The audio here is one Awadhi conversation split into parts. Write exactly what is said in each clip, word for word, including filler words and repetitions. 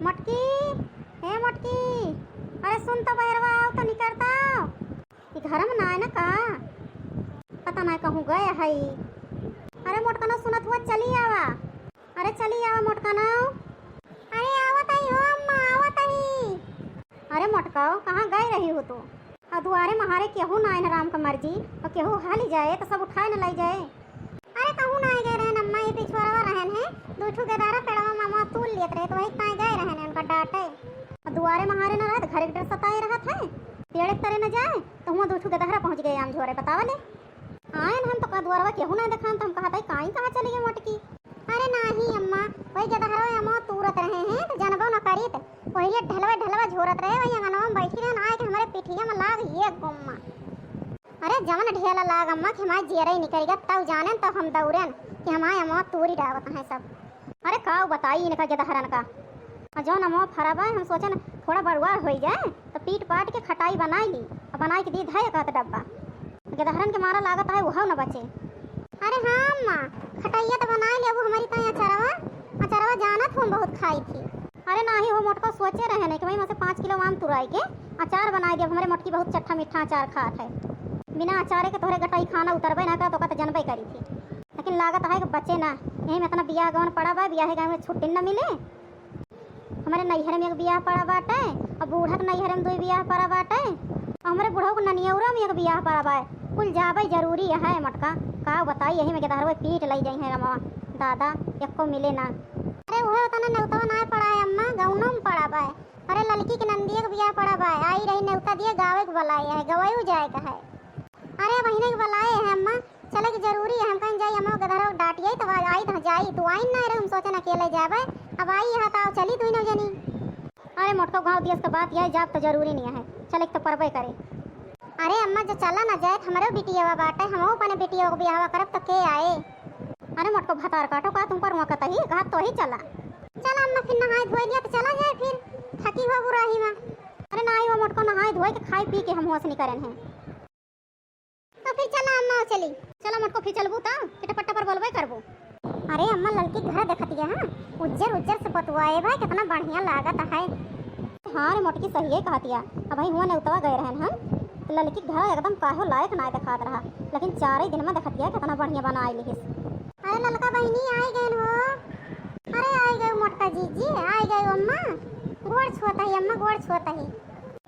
मोटकी, हे मोटकी, अरे सुन तो बहरवा, आव तो निकरता। ई घर में ना है ना का? पता ना कहूँ गए है। अरे मोटकनो सुनत हुआ, चली आवा। अरे चली आवा मोटकनो। अरे आवत ही हो अम्मा, आवत ही। अरे मोटको, कहाँ गए रही हो तू? और दुआरे महारे केहू ना आइन राम का मर्जी, और केहू हाली जाए तो सब उठाए न लाई जाए। अरे कहूँ ना आए गए रहन अम्मा, ये पिछुआरवा रहन है, दू ठू गेदारा पेड़वा मामा तूल लेत रहे, तो वही ताए गए रहन है, उनका डांटे। और दुआरे महारे न रहत, घर के डर सताए रहत है, पेड़ के तरे न जाए, तो हुआ दू ठू गेदहरा पहुँच गए आम झोरे, बतावा ले। आयन हम तो का दुआरवा केहू ना देखान, तो हम कहत है, काई कहाँ चली गई मोटकी? अरे नाही अम्मा, वही गेदहरवा अम्मा तूरत रहे हैं, तो जनबो न करीत। वही ढलवा ढलवा झोरत रहे, वही अंगनवा में बैठी रहन, आए के हमरे पिठिया में लाग ये गुम्मा। अरे जवन ढेला लाग अम्मा कि हमारे जियरे निकल गया, तब जाने तब हम दौड़न कि हमारे अम्मा तूरी डावत हैं सब। अरे का बताई इनका गेदहरन का। और जौन अमवा फरा बा, हम सोचन थोड़ा बड़ुआ होई जाए, तो पीट पाट के खटाई बनाई ली, और बनाई के दी धाए कहत डब्बा। गेदहरन के मारा लागत है, उहव न बचे। अरे हाँ अम्मा, खटैया तो बनाई ले, अब हमारी ताई अचारवा, अचारवा जानत हम बहुत खाई थी। अरे नाही हो मोटको, सोचे रहे नहीं कि भाई, वहाँ से पाँच किलो आम तुराई के अचार बनाई दे। अब हमरे मोटकी बहुत चट्ठा मीठा अचार खात है, बिना अचारे के तोहरे गटाई खाना उतरबे ना करत, ओका तो जनबे करी थी। लेकिन लागत है कि बचे ना, यही में इतना बियाह गवन पड़ा बा, बियाहे गाँव में छुट्टी न मिले। हमरे नैहर में एक बियाह पड़ा बाटे, और बूढ़ा के नैहर में दुई बियाह पड़ा बाटे, और हमरे बुढ़ऊ के ननियौरा में एक बियाह पड़ा बा। कुल जाबे जरूरी है मोटका। का बताई, यही में गेदहरवे पीट लई जाई है रमवा। दादा, एको मिले ना। अरे उहे उतना नेउतवा ना पड़ा है अम्मा, गौनो में पड़ा बा। अरे ललकी के नंदिया के बियाह पड़ा बा, आई रही नेउता दिए, गावे के बलाई है, गवायू जाए का है। अरे बहिने के बलाए है अम्मा, चले के जरूरी है, हम कहीं जाई, अम्मा गेदहरवा डांटिए, तब आई तो जाई, तू आइन ना रहे, हम सोचन अकेले जाबे, अब आई यहाँ तो आओ, चली दुई नौ जनी। अरे मोटको, गाँव दियस के बात यह जाब तो जरूरी नहीं है, चले के तो परबे करे। अरे अम्मा, जो चला ना जाए, हमरो बिटियावा बाटे, हमहू अपने बिटिया के बियाहवा करब तो के आए। अरे मोटको, भतार काटो का तुम पर वहाँ कतही, कहा तो ही चला। चला अम्मा, फिर नहाए धोए लिया तो चला जाए, फिर थकी हो बुराही में। अरे नाही हो मोटको, नहाए धोए के खाए पी के हम होश नहीं करेन है। तो फिर चला अम्मा, चली। चला मोटको, फिर चलबू त पिटा पट्टा पर बोलबे करबू। अरे अम्मा, ललकी घर देखतिया, हाँ, उज्जर उज्जर से पोतवाए भाई, कितना बढ़िया लागत है। हाँ रे मोटकी, सही है कहतिया। अब भाई हुआ नेउतवा गए रहन हम, तो ललकी घर एकदम काहो लायक ना देखात रहा, लेकिन चार ही दिन में देखतिया कितना बढ़िया बनाए लिहिस। अरे ललका बहिनी, आए गए हो। अरे आए गए मोटका जीजी, आए गए अम्मा। गोड़ छुअत ही अम्मा, गोड़ छुअत ही।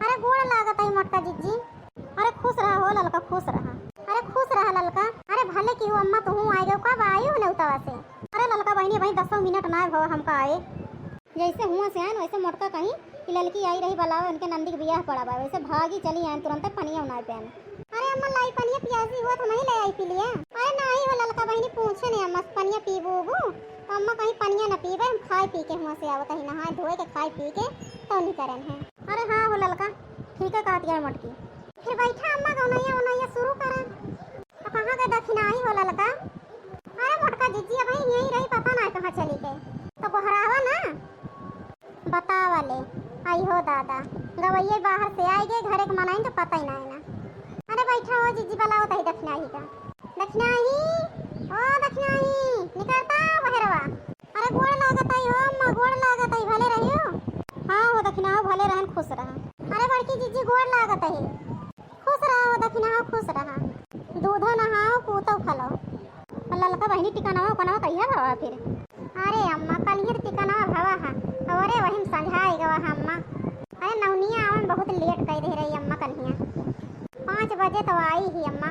अरे गोड़ लागत ही मोटका जीजी। अरे खुश रहा हो ललका, खुश रहा। अरे खुश रहा ललका। अरे भले की हो अम्मा, तुहू आए गए, कब आए हो नेउतवा से? अरे ललका बहिनी, भाई दसों मिनट ना भवा हमका आए। जैसे हुआ से आए न, वैसे मोटका कहीं कि ललकी आई रही बलावे, उनके नंदी के बियाह पड़ा बा, वैसे भागी चली आए, तुरंते पनिया उनाए पे आए। अरे अम्मा, लाई पनिया, पियासी हुआ तो नहीं ले आई पी लिया। अरे नाही हो ललका बहिनी, पूछे नहीं अम्मा से पनिया पीबू उबू, तो अम्मा कहीं पनिया न पीबे, हम खाए पी के हुआ से आवत ही, नहाए धोए के खाए पी के तो नहीं करन है। अरे हाँ हो ललका, ठीक है कहतिया है मोटकी। फिर बैठा अम्मा, गौनैया उनैया शुरू करा। तो कहाँ गए दखिनाही हो ललका? अरे मोटका जिज्जी अबही यहीं रही, पता ना कहाँ चली गए। तो गोहरावा ना, बतावा ले। आई हो दादा, गवैये बाहर से आए गए, घरे के मनाइन तो पता ही ना है ना। अरे बैठा हो जिज्जी, बलाओ तही दखिनाही का। दखिनाही, ओ दखिनाही, निकरता बहरवा। अरे गोड़ लागत आई हो अम्मा, गोड़ लागत आई, भले रहियो। हाँ हो दखिनाहो, भले रहन, खुश रहा। अरे बड़की जिज्जी गोड़ लागत आई। खुश रहा हो दखिनाहो, खुश रहा। दूधो नहाओ, पूतो फलो। और ललका बहिनी टिकनवा उकनवा कहिया भवा फिर? अरे अम्मा, कलियर टिकनवा भवा हा। अरे वही में संझाई गवा हा अम्मा। अरे नौनिया आवन बहुत लेट कर दे रही अम्मा कन्हिया। पाँच बजे तो आई ही अम्मा।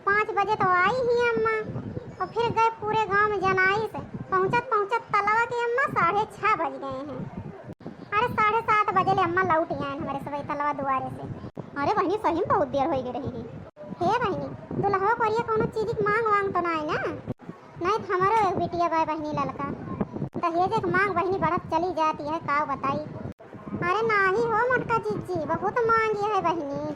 पाँच बजे तो आई ही अम्मा, और फिर गए पूरे गांव में जनाई से। पहुँचत पहुँचत तलवा के अम्मा साढ़े छः बज गए हैं। अरे साढ़े सात बजे ले अम्मा लौट आए हमारे सब तलवा दुआरे से। अरे बहिनी, सही में बहुत देर हो गई रही है। हे बहिनी, दुल्हवा कोरिया कोनो चीज की मांग वांग तो ना है ना? नहीं तो हमारो एक बिटिया बा बहिनी ललका, दहेज के मांग बहिनी बढ़त चली जाती है, का बताई। अरे नाही हो मोटका जिज्जी, बहुत मांगी है बहिनी।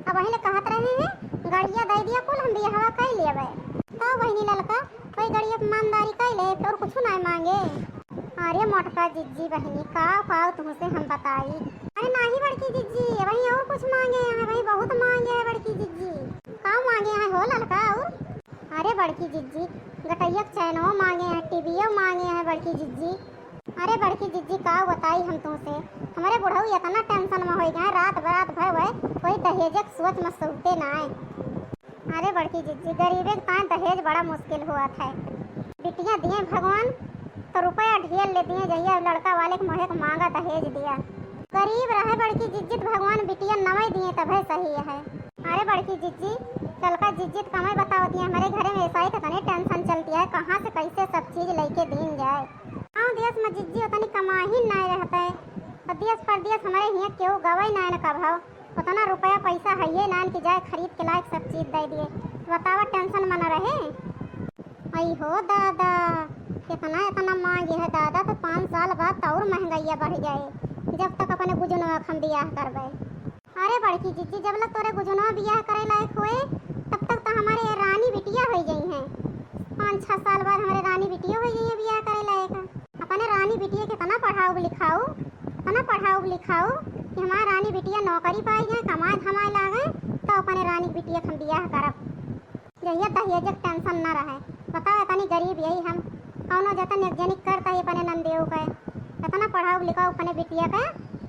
अब वही ले कहत रहे हैं, गड़िया दे दिया कुल, हम बियाहवा कर लेबे। तो बहिनी ललका, कोई गड़िया पे ईमानदारी कर ले, और कुछ ना मांगे। अरे मोटका जिज्जी बहिनी, का पाओ तुमसे हम बताई। अरे नाही बड़की जिज्जी, वही और कुछ मांगे हैं, वही बहुत मांगे हैं बड़की जिज्जी। का मांगे हैं हो ललका और? अरे बड़की जिज्जी, गटैया के चैनो मांगे हैं, टीवीओ मांगे हैं बड़की जिज्जी। अरे बड़की जिज्जी, का बताई हम तुमसे, हमरे बुढ़ऊ इतना tension में होइ गए, रात रात भर वह कोई दहेजे के सोच में सोते नाय। अरे बड़की जिज्जी, गरीबे के ताईं दहेज बड़ा मुश्किल होत है। बिटिया दिए भगवान तो रुपया ढेर ले दिए, जहिया लड़का वाले के मोहे के मांगा दहेज दिया। गरीब रहे बड़की जिज्जी, तो भगवान बिटिया नवई दिए तबे सही है। अरे बड़की जिज्जी, ललका जिज्जी तो कमाई बतावत है, हमरे घरे में ऐसा ही तो तनी tension चलती है, कहाँ से कैसे सब चीज लेके दीन जाए। गाँव देश में जिज्जी उतनी कमाही नाय रहत है, और देश परदेश हमरे हियाँ केहू गवई नाय न कभाव, उतना रुपया पैसा हइये नाय कि जाए खरीद के लायक सब चीज दे दिए। बतावा, tension में न रहे। आई हो दादा, इतना इतना मांग है दादा, तो पाँच साल बाद तो और महंगाइया बढ़ जाए, जब तक अपने गुजनवा के हम बियाह करबे। अरे बड़की जिज्जी, जब लग तोरे गुजनवा बियाह करे लायक होए, तब तक तो हमारे ये रानी बिटिया होइ गई हैं। पाँच छह साल बाद हमारे रानी बिटिया होइ गई है बियाह करे लायक। अपने रानी बिटिया के इतना पढ़ाऊ लिखाऊ, इतना पढ़ाऊ लिखाऊ कि हमारे रानी बिटिया नौकरी पाई जाए, कमाए धमाए लागे, तो अपने रानी बिटिया के हम बियाह करब। जहिया दहेजे के tension न रहे। बताओ, इतनी गरीब यही हम, कौनो जतन एक जनी करता ही अपने नंदेव के, इतना पढ़ाऊ लिखाऊ अपने बिटिया के,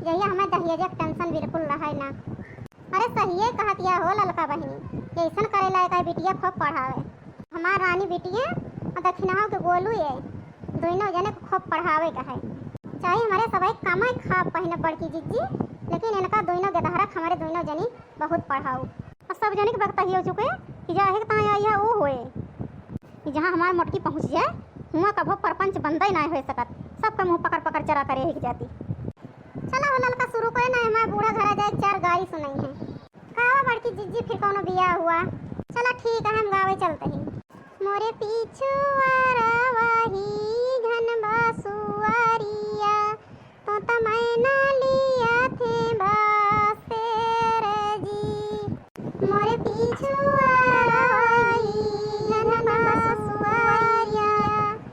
जहिया हमें दहेजे के tension बिल्कुल रहे ना। अरे सहिए कहत या हो ललका बहिनी, जैसन करे लायक है बिटिया खूब पढ़ावे। हमार रानी बिटिया और दक्षिणाओं के गोलू ये दोनों जने को खूब पढ़ावे का है। चाहे हमारे सबाई कमाए खा पहिने बड़की जिज्जी, लेकिन इनका दोनों गेदहरा के हमारे दोनों जनी बहुत पढ़ाऊ। और सब जने के बकता ही हो चुके कि जाहे के ताई आई है वो होए, कि जहाँ हमार मोटकी पहुँच जाए, हुआं कभो परपंच बंदा ही ना हो सकत। सबका मुँह पकड़ पकड़ चरा करे ही जाती। चला हो ललका, शुरू करे ना, हमार बूढ़ा घरा जाए, चार गारी सुनाई है। का बड़की जिज्जी, फिर कौनो बियाह हुआ? चला ठीक है, हम गावे चलते ही। मोरे पीछू अरवाही घन बसुअरिया, तो तमैना लिया थे बसेर जी। मोरे पीछू अरवाही घन बसुअरिया,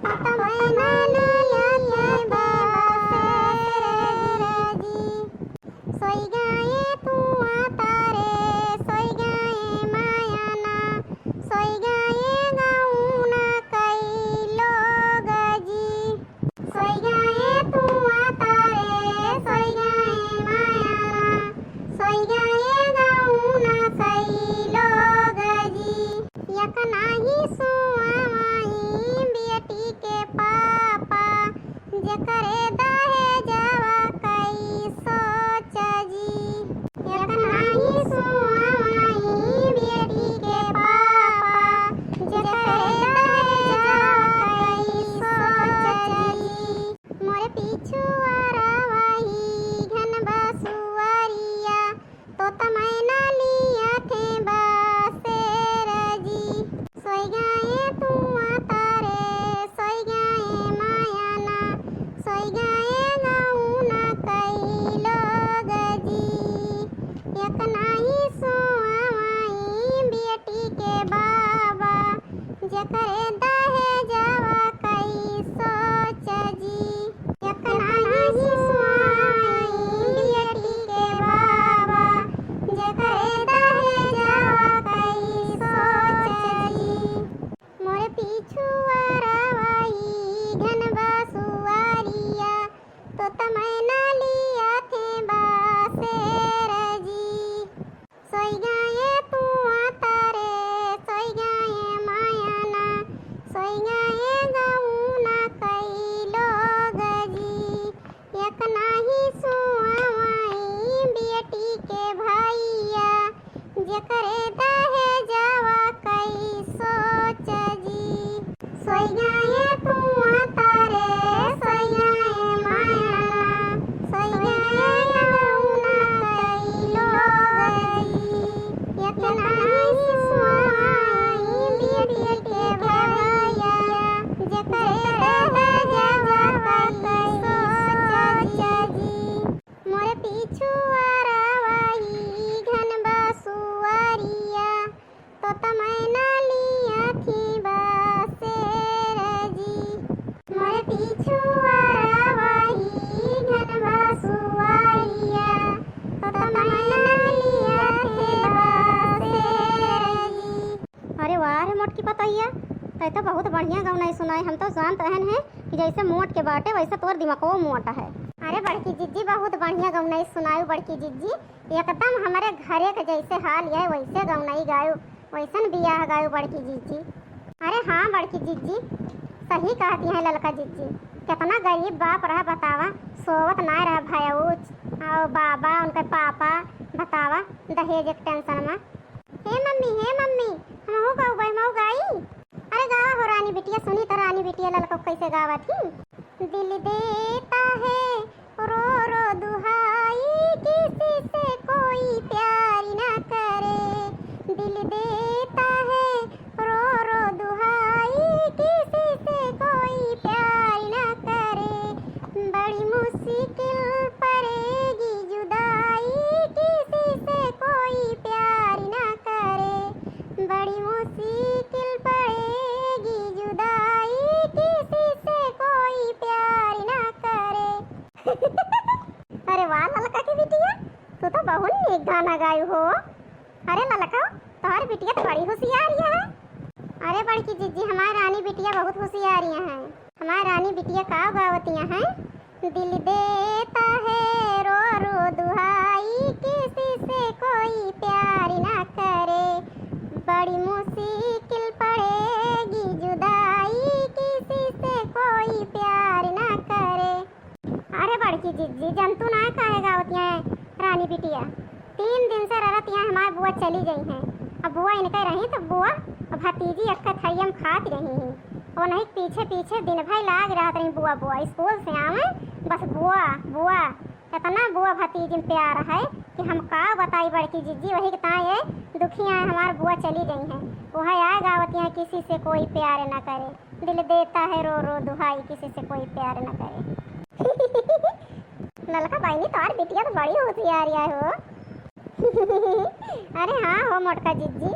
तो तमैना लिया थे बसेर जी। सोई गए तू तारे, सोई गए माया ना, सोई गए गौना कई लोग जी। सोई गए तू तारे, सोई गए माया ना, सोई गए गौना कई लोग जी। एक नाही सुआवाई बेटी के पापा, जेकरे दहेजवा कई सोच जी। एक नाही सुआवाई बेटी के पापा, जेकरे दहेजवा कई सोच जी। मोरे पीछू अरवाही घन बसुअरिया, तो तमैना लिया थे बसेर जी। सोई गए तू तारे, सोई गए माया ना, सोई गए गौना कई लोग जी। एक नाही सुआवाई बेटी के बाबा, जेकरे दहेजवा कई सोच जी। एक नाही सुआई बेटी के बाबा, जेकरे दहेजवा कई सोच जी। मोरे पीछू अरवाही घन बसुअरिया, तो तमैना लिया थे बसेर जी। सोई गए तू तारे, सोई गए माया ना, सोई गए गौना कई लोग जी। एक नाही सुआवाई बेटी के भैया, जेकरे दहेजवा कई सोच जी। सोई गए तू तारे, सोई गए माया ना, सोई गए गौना कई लोग जी। एक नाही सुआई बेटी के भैया, जेकरे दहेजवा कई सोच जी। मोरे पीछू अरवाही घन बसुअरिया, तो तमैना लिया थी बसेर जी। मोरे पीछू अरवाही घन बसुअरिया, तो तमैना लिया थी बसेर जी। अरे वाह रे मोटकी पतोहिया, तै तो बहुत बढ़िया गौनाई सुनाई। हम तो जानत रहन हैं कि जैसे मोट के बाटे वैसे तोर दिमागो मोट है। अरे बड़की जिज्जी, बहुत बढ़िया गौनई सुनायु बड़की जिज्जी, एकदम हमरे घरे के जैसे हाल है वैसे गौनई गायु, वैसन बियाह गायु बड़की जिज्जी। अरे हाँ बड़की जिज्जी, सही कहती हैं ललका जिज्जी, कितना गरीब बाप रहा बतावा, सोवत ना रहा भयउच, और बाबा उनके पापा बतावा दहेज एक टेंशन में। हे मम्मी, हे मम्मी, हमहू गाउब, हमहू गाई। अरे गावा हो रानी बिटिया, सुनी तो रानी बिटिया ललका कैसे गावत ही। दिल देता है रो रो दुहाई, किसी से कोई प्यार ना करे। दिल देता है रो रो दुहाई, किसी से कोई प्यार ना करे। बड़ी मुश्किल पड़ेगी जुदाई, किसी से कोई प्यार ना करे। बड़ी मुश्किल पड़ेगी जुदाई, किसी से कोई प्यार ना करे। अरे वाह ललका की बिटिया, तू तो बहुत नीक गाना गायु हो। अरे ललका, तोहर बिटिया तो बड़ी होशियार है। अरे बड़की जिज्जी, हमार रानी बिटिया बहुत होशियार है। हमार रानी बिटिया का गावतिया हैं? दिल देता है रो रो दुहाई, किसी से कोई प्यार ना करे। बड़ी मुश्किल पड़ेगी जुदाई, किसी से कोई प्यार ना करे। अरे बड़की जिज्जी, जनतू ना काहे गावतिया हैं रानी बिटिया? तीन दिन से ररत यहाँ हमार बुआ चली गई हैं। अब बुआ इनके रही तो बुआ और भतीजी एक थरिया में खात रही हैं। वो नहीं पीछे पीछे दिन भर लाग रहत रही बुआ बुआ, स्कूल से आवे बस बुआ बुआ। इतना बुआ भतीजी में प्यार है कि हम का बताई बड़की जिज्जी, वही के ताए दुखी आए हमार बुआ चली गई हैं। वह आए गावतिया हैं किसी से कोई प्यार ना करे, दिल देता है रो रो दुहाई किसी से कोई प्यार ना करे। ललका बहिनी, तोहार बिटिया तो बड़ी होशियार है हो। अरे हाँ हो मोटका जिज्जी,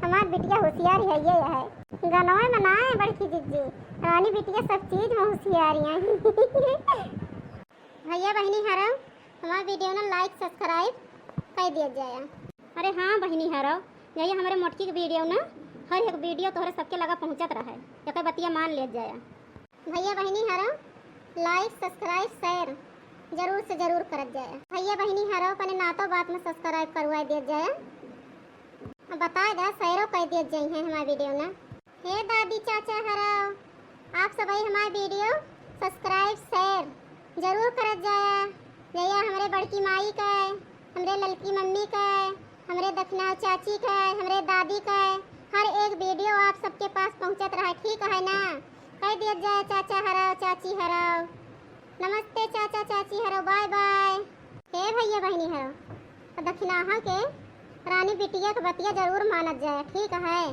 हमार बिटिया होशियार है, ये है गनवे में ना है बड़की जिज्जी, रानी बिटिया सब चीज में होशियार है। भैया बहिनी हरौ, हमार video ना like subscribe कर दिया जाया। अरे हाँ बहिनी हरौ, जहिया हमरे मोटकी के video ना, हर एक video तोहरे सबके लगा पहुँचत रहे, एकर बतिया मान लिया जाया। भैया बहिनी हरौ, like subscribe share जरूर से जरूर करत जाया। भैया बहिनी हरौ, अपने नातो बात में subscribe करवाए दिया जाया। अब बताए दा, share कर दिया जाई है हमारे video ना। हे दादी चाचा हरौ, आप सबही हमार video subscribe share जरूर करत जाया। जइया हमरे बड़की माई के, हमरे ललकी मम्मी के, हमरे दखिनाव चाची के, हमरे दादी के, हर एक video आप सबके पास पहुँचत रहे, ठीक है ना? कह दिया जाए चाचा हरौ, चाची हरौ। नमस्ते चाचा चाची हरौ, bye bye। हे भैया बहिनी हरौ, दखिनाहा के रानी बिटिया के बतिया जरूर मानत जाए, ठीक है?